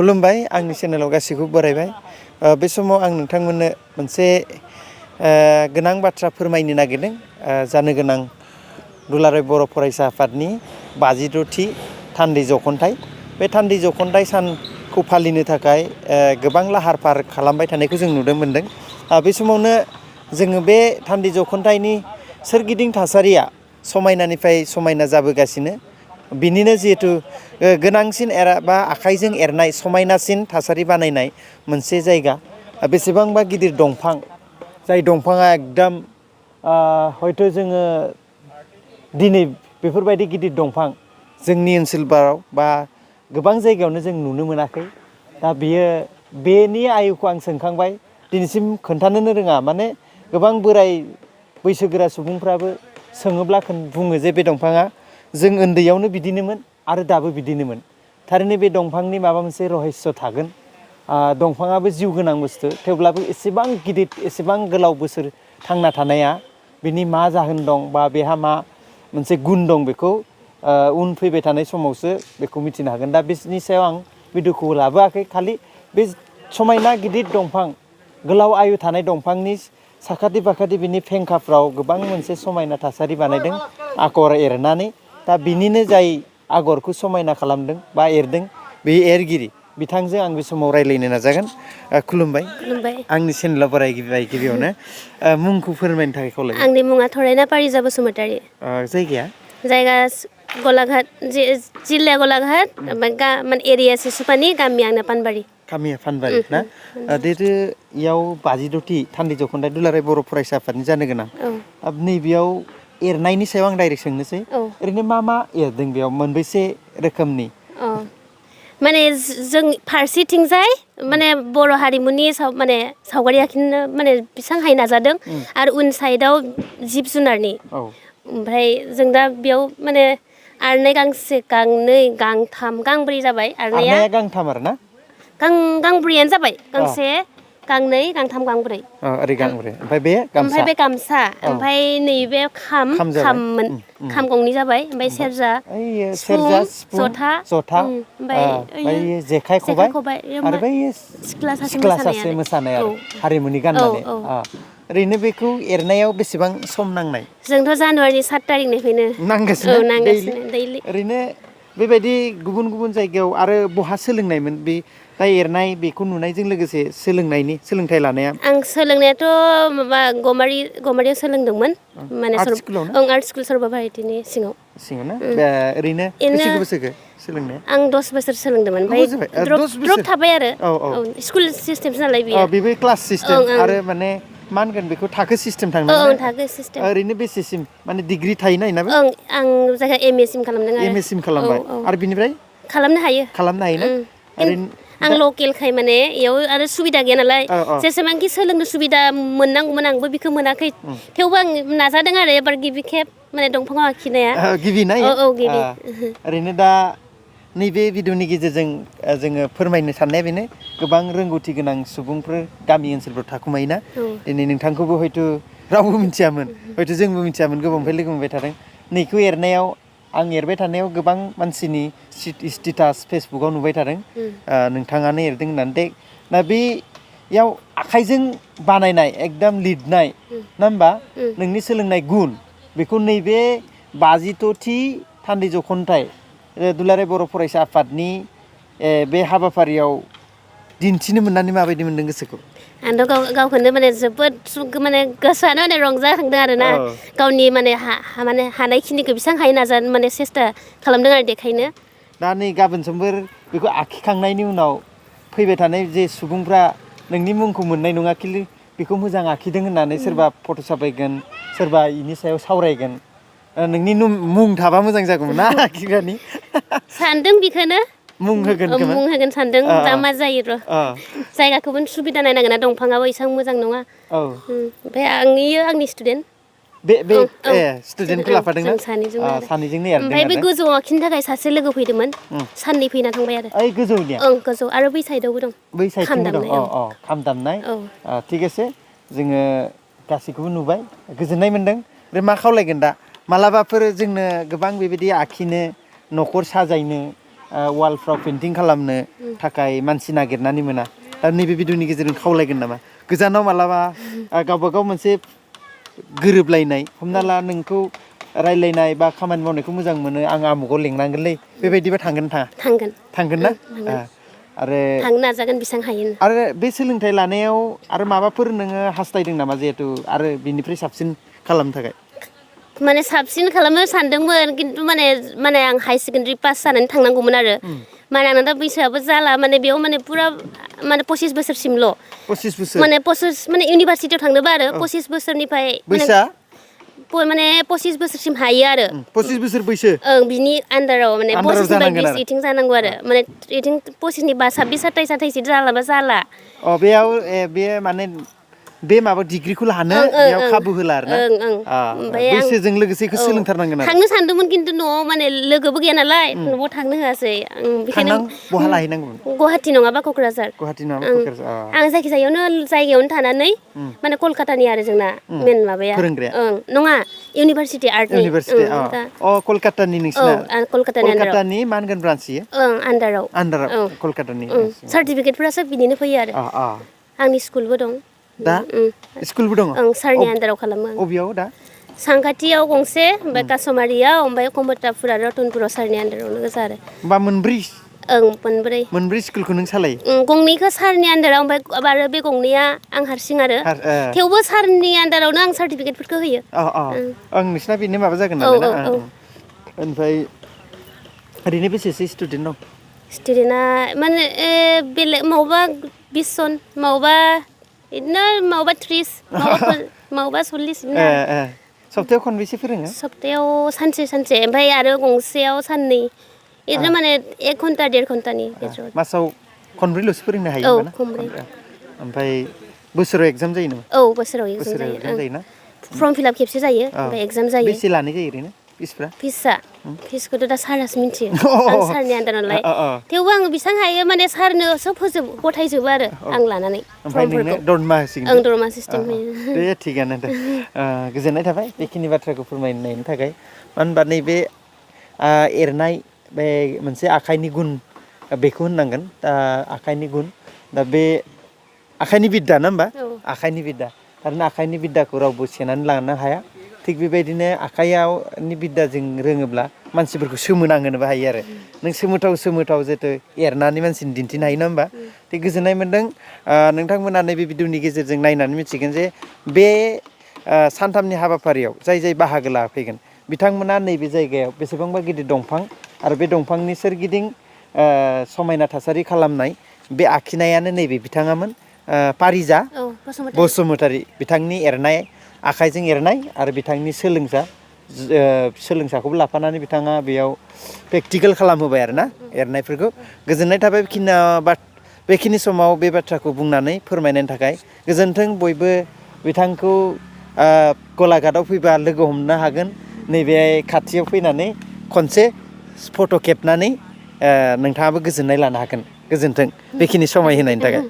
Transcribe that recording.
खुलुमबाय आंनि चेनेलाव गासिखौबो बरायबाय बे समाव आं नोंथांमोननो मोनसे गोनां बाथ्रा फोरमायनो नागिरदों जानो गोनां दुलाराय बर' फरायसा आफादनि 52थि थान्दै जख'न्थाइ बे थान्दै जख'न्थाइ सानखौ फालिनो थाखाय गोबां लाहार फाहार खालामबाय थानायखौ जों नुनो मोनदों बे समावनो जोङो बे थान्दै जख'न्थाइनि सोरगिदिं थासारिया समायनानिफ्राय समायना जाबोगासिनो बिनिनो जिहेतु गोनांसिन बा आखाइजों एरनाय समायनासिन थासारि बानायनाय मोनसे जायगा बेसेबांबा गिदिर दंफां जाय दंफाङा एकदम हयथ' जोङो दिनै बेफोरबायदि गिदिर दंफां जोंनि ओनसोलफोराव बा गोबां जायगायावनो जों नुनो मोनाखै दा बेनि आयुखौ आं सोंखांबाय दिनैसिम खोन्थानोनो रोङा माने गोबां बोराय बैसोगोरा सुबुंफ्राबो सोङोब्ला बुङो जे बे दंफाङा जों उन्दैयावनो बिदिनोमोन आरो दाबो बिदिनोमोन थारैनो बे दंफांनि माबा मोनसे रहस्य थागोन दंफाङाबो जिउ गोनां बुस्थु थेवब्लाबो एसेबां गिदिर एसेबां गोलाव बोसोर थांना थानाया बिनि मा जाहोन दं बा बेहा मा मोनसे गुन दं बेखौ उन फैबाय थानाय समावसो बेखौ मिथिनो हागोन दा बिनि सायाव आं भिडिअखौ लाबोआखै खालि बे समायना गिदिर दंफां गोलाव आयु थानाय दंफांनि साखाथि फाखाथि बिनि फेंखाफ्राव गोबां मोनसे समायना थासारि बानायदों आगर एरनानै दा बिनिनो जाय आगरखौ समायना खालामदों बा एरदों बे एरगिरि बिथांजों आं बे समाव रायज्लायनो नाजागोन खुलुमबाय आंनि चेनेलाव बरायबाय गिबियावनो मुंखौ फोरमायनो थाखाय खावलायबाय आंनि मुङा थरायना पारिजा बसुमतारी जायगा गलाघाट जिल्ला गलाघाट एरिया सिसुपानि गामि आंना पानबारि गामिया पानबारि ना इयाव 52थि थान्दै जख'न्थाइ दुलाराय बर' फरायसा आफादनि जानो गोनां नैबेयाव एरनायनि सायाव आं डाइरेक्ट सोंनोसै ओरैनो मा एरदों बेयाव मोनबेसे रोखोमनि माने जों फारसेथिंजाय माने बर' हारिमुनि माने सावगारि आखिनो माने बेसेबां हाय नाजादों आरो उन साइडआव जिब जुनारनि ओमफ्राय जों दा बेयाव माने आरनाय गांसे गांनै गांथाम गांब्रै जाबाय आरनाया गांथाम आरो ना गांब्रैयानो जाबाय गांसे गांनै गांथाम गांब्रै ओरै गांब्रै ओमफ्राय बे गामसा ओमफ्राय नैबे खाम गंनै जाबाय ओमफ्य सेरजा सिफुं जथा ओमफ्राय जेखाइ खबाइ आरो बै सिख्ला सासे मोसानाय आरो हारिमुनि गाननानै ओरैनो बेखौ एरनायाव बेसेबां सम नांनाय जोंथ' जानुवारि 7 तारिखनिफ्रायनो नांगासिनो दैलि ओरैनो बेबायदि गुबुन गुबुन जायगायाव आरो बहा सोलोंनायमोन बे दा एरनाय बेखौ नुनायजों लोगोसे सोलोंथाइ लानाया आं सोलोंनायाथ' माबा गमारियाव सोलोंदोंमन माने आर्ट स्कुल सर्बभारतिनि सिङाव ना ओरैनो बेसे बोसोरखौ सोलोंनाया आं 10 बोसोर सोलोंदोंमोन ओमफ्राय द्रप थाबाय आरो स्कुल सिस्टेमसो नालाय बेबो क्लास सिस्टेम आरो माने मा होनगोन बेखौ थाखो सिस्टेम थांदों थाखो सिस्टेम ओरैनो बेसेसिम माने डिग्री थायोना इनाबो आं जायगा एमए सिम खालामदों आरो एमए सिम खालामबाय आरो बिनिफ्राय खालामनो हायो ना आं लकेलखाय माने इयाव आरो सुबिदा गैया नालाय जेसेबांखि सोलोंनो सुबिदा मोननांगौमोन आंबो बेखौ मोनाखै थेवबो आं नाजादों आरो एबार गिबि खेब माने दंफाङाव आखिनाया गिबि ना गिबि ओरैनो दा नैबे भिडिअनि गेजेरजों जोङो फोरमायनो साननाया बेनो गोबां रोंगौथि गोनां सुबुंफोर गामि ओनसोलफ्राव थाखुमायोना दिनै नोंथांखौबो हयथ' रावबो मिथियामोन हयथ' जोंबो मिथियामोन गोबांनिफ्राय लोगो मोनबाय थादों नैखौ एरनायाव आं एरबाय थानायाव गोबां मानसिनि स्टेटास फेसबुकाव नुबाय थादों नोंथाङानो एरदों होननानै दा बेयाव आखाइजों बानायनाय एकदम लिरनाय ना होमबा नोंनि सोलोंनाय गुन बेखौ नैबे 52थि थान्दै जख'न्थाइ दुलाराय बर' फरायसा आफादनि बे हाबाफारियाव दिन्थिनो मोननानै माबायदि मोनदों गोसोखौ आंथ' गावखौनो माने जोबोद माने गोसोआनो माने रंजाखांदों आरोना गावनि माने हानायखिनिखौ बेसेबां हायो नाजानो माने सेस्था खालामदों आरो देखायनो दा नै गाबोन समफोर बेखौ आखिखांनायनि उनाव फैबाय थानाय जे सुबुंफ्रा नोंनि मुंखौ मोननाय नङा खिन्थु बेखौ मोजां आखिदों होननानै सोरबा फट' साफायगोन सोरबा बेनि सायाव सावरायगोन नोंनि मुं थाबा मोजां जागौमोन ना आखिग्रानि सानदों बेखौनो मुं होगोन सानदों दा मा जायो र' जायगाखौबो सुबिदा नायनांगोन ना दंफाङाबो एसेबां मोजां नङा ओमफ्राय आंनि स्टुडेन्ट स्टुडेन्टखौ लाफादोंना सानैजोंनो एरदों ओमफ्राय बे गोजौआव आखिनो थाखाय सासे लोगो फैदोंमोन साननै फैना थांबाय आरो गोजौनिया गोजौ आरो बै साइडआवबो दं बै साइडथिंबो दं खाम दामनाय थिग আছে जोङो गासैखौबो नुबाय गोजोननाय मोनदों ओमफ्राय मा खावलायगोन दा मालाबाफोर जोंनो गोबां बेबायदि आखिनो न'खर साजायनो वालफ्राव पेन्टिं खालामनो थाखाय मानसि नागिरनानै मोना दा नैबे भिडिअनि गेजेरजों खावलायगोन नामा गोजानाव मालाबा गावबा गाव मोनसे गोरोबलायनाय हमना ला नोंखौ रायलायनाय बा खामानि मावनायखौ मोजां मोनो आं आमुगाव लेंनांगोनलै बेबायदिबा थांगोन ना थाङा थांगोन ना आरो थांनो नाजागोन बेसेबां हायो आरो बे सोलोंथाइ लानायाव आरो माबाफोर नोङो हास्थायदों नामा जिहेथु आरो बिनिफ्राय साबसिन खालामनो थाखाय माने साबसिन खालामनो सानदोंमोन खिन्थु माने आं हाई सेकेन्डारि पास जानानै थांनांगौमोन आरो माने आंना दा बैसोआबो जाला माने बेयाव माने पुरा माने 25 बोसोरसिमल' 25 बोसोर माने इउनिभारसिटियाव थांनोबा आरो 25 बोसोरनिफ्राय माने 25 बोसोरसिम हायो आरो 25 बोसोर बैसो ओं बिनि आन्दाराव माने 25 निफ्राय 20 इथिं जानांगौ आरो माने इथिं 25 नि बा 26 27 28 जालाबा जाला अ बेयाव बे माने बे माबा डिग्रीखौ लानो बेयाव खाबु होला आरो ना बैसोजों लोगोसे बेखौ सोलोंथारनांगोन आरो थांनो सानदोंमोन खिन्थु न'आव माने लोगोबो गैया नालाय न'आव थांनो होआसै आं बेखायनो बहा लाहैनांगौ गुवाहाटि नङाबा क'क्राझार आं जायगायावनो थानानै माने कलकातानि आरो जोंना मेन माबाया फोरोंग्राया नङा इउनिभारसिटि आर्टनि कलकातानि नोंसिना कलकातानि मा होनगोन ब्रान्च इयो आन्दाराव कलकातानि सार्टिफिकेटफोरासो बिनिनो फैयो आरो आंनि स्कुलबो दं दा स्कुलबो दं ओं सारनि आन्दाराव खालामो आं अबेयाव दा सांखाथियाव गंसे ओमफ्राय कासमारियाव ओमफ्राय कमतापुर आरो रतनपुराव सारनि आन्दारावनो गोजा आरो होमबा मोनब्रै मोनब्रै स्कुलखौ नों सालायो गंनैखौ सारनि आन्दाराव ओमफ्राय आरो बे गंनैया आं हारसिं आरो थेवबो सारनि आन्दारावनो आं सार्टिफिकेटफोरखौ होयो आं नोंसिना बेनो माबा जागोन नालाय ना ओमफ्राय ओरैनो बेसेसो स्टुडेन्ट दं स्टुडेन्टआ माने बेलेग मावबा 20 जन मावबा बिदिनो मावबा 30 मावबा 40 सप्तायाव खनबेसे फोरोङो सप्तायाव सानसे ओमफ्राय आरो गंसेयाव साननै बिदिनो माने 1 घन्टा 1.5 घन्टानि गेजेराव मासाव खनब्रैल'सो फोरोंनो हायो खनब्रै ओमफ्राय बोसोराव एग्जाम जायो नामा बोसोराव एग्जाम जायोना फर्म फिलआप खेबसे जायो ओमफ्राय एग्जाम जायो बेसे लानाय जायो ओरैनो फिसखौथ' दा सारासो मिन्थियो आं सारनि आन्दार नालाय थेवबो आङो बेसेबां हायो माने सारनो सब गथायजोबो आरो आं लानानै ओमफ्राय नोंनो दरमा होसिगोन आं दरमा सिस्टेम होयो दे थिगानो दे गोजोननाय थाबाय बेखिनि बाथ्राखौ फोरमायनायनि थाखाय मानो होनबा नैबे एरनाय बे मोनसे आखाइनि गुन बेखौ होननांगोन दा आखाइनि गुन दा बे आखाइनि बिद्दा ना होमबा आखाइनि बिद्दा थारैनो आखाइनि बिद्दाखौ रावबो सेनानै लानो हाया थिग बेबायदिनो आखाइनि बिद्दाजों रोङोब्ला मानसिफोरखौ सोमोनांहोनोबो हायो आरो नों सोमोथाव जिहेथु एरनानै मानसिनि दिन्थिनो हायो ना होमबा थिग गोजोननाय मोन्दों नोंथांमोना नैबे भिडिअनि गेजेरजों नायनानै मिथिगोन जे बे सानथामनि हाबाफारियाव जाय बाहागो लाफैगोन बिथांमोना नैबे जायगायाव बेसेबांबा गिदिर दंफां आरो बे दंफांनि सोरगिदिं समायना थासारि खालामनाय बे आखिनायानो नैबे बिथाङामोन पारिजा बसुमतारी बिथांनि एरनाय आखाइजों एरनाय आरो बिथांनि सोलोंसाखौबो लाफानानै बिथाङा बेयाव प्रेक्टिकेल खालामहोबाय आरो ना एरनायफोरखौ गोजोननाय थाबाय बेखिनि समाव बे बाथ्राखौ बुंनानै फोरमायनायनि थाखाय गोजोन्थों बयबो बिथांखौ गलाघाटआव फैबा लोगो हमनो हागोन नैबे खाथियाव फैनानै खनसे फट' खेबनानै नोंथाङाबो गोजोननाय लानो हागोन गोजोन्थों बेखिनि समाय होनायनि थाखाय